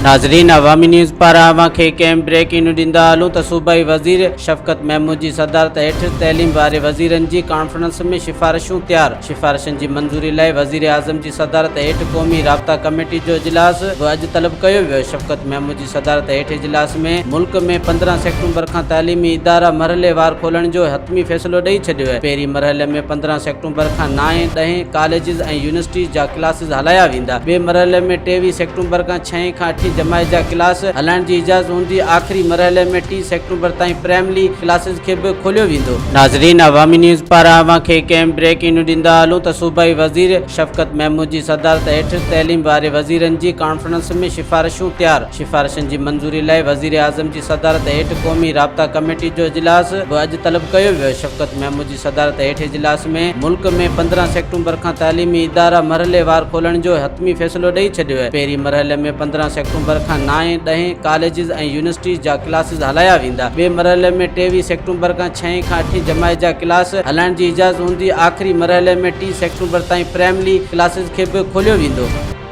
ناظرين عوامي نيوز پاران اوهان کي هڪ اهم بريڪنگ نيوز ڏيندا هلون ته صوبائي وزير شفقت محمود جي صدارت هيٺ تعليم واري وزيرن جي ڪانفرنس ۾ سفارشون تيار، سفارشن جي منظوري لاء وزيراعظم جي صدارت هيٺ قومي رابطا ڪميٽي جو اجلاس به اڄ طلب ڪيو ويو، شفقت محمود جي صدارت هيٺ اجلاس ۾ ملڪ ۾ 15 سيپٽمبر کان تعليمي ادارا مرحليوار کولڻ جو حتمي فيصلو ڏئي ڇڏيو، پهرين مرحلي ۾ 15 سيپٽمبر کان نائين، ڏهين ڪاليجز ۽ يونيورسٽيز جا ڪلاسز هلايا ويندا. ٻئي مرحلي ۾ 23 سيپٽمبر کان ڇهين کان اٺين جماعت جا ڪلاس هلائڻ جي اجازت هوندي، آخري مرحلي ۾ 30 سيپٽمبر تائين پرائمري ڪلاسز کي به کوليو ويندو. ناظرين عوامي نيوز پاران اوهان کي هڪ اهم بريڪنگ نيوز ڏيندا هلون ته صوبائي وزير شفقت محمود جي صدارت هيٺ تعليم واري وزيرن جي ڪانفرنس ۾ سفارشون تيار، سفارشن جي منظوري لاء وزيراعظم جي صدارت هيٺ قومي رابطا ڪميٽي جو اجلاس به اڄ طلب ڪيو ويو، شفقت محمود جي صدارت هيٺ اجلاس ۾ ملڪ ۾ 15 سيپٽمبر کان تعليمي ادارا مرحليوار کولڻ جو حتمي فيصلو ڏئي ڇڏيو آهي. پهرين مرحلي ۾ 15 سيپٽمبر کان نائين، ڏهين ڪاليجز ۽ يونيورسٽيز جا ڪلاسز هلايا ويندا. ٻئي مرحلي ۾ 23 سيپٽمبر کان ڇهين کان اٺين جماعت جا ڪلاس هلائڻ جي اجازت هوندي. آخري مرحلي ۾ 30 سيپٽمبر تائين پرائمري ڪلاسز کي به کوليو ويندو.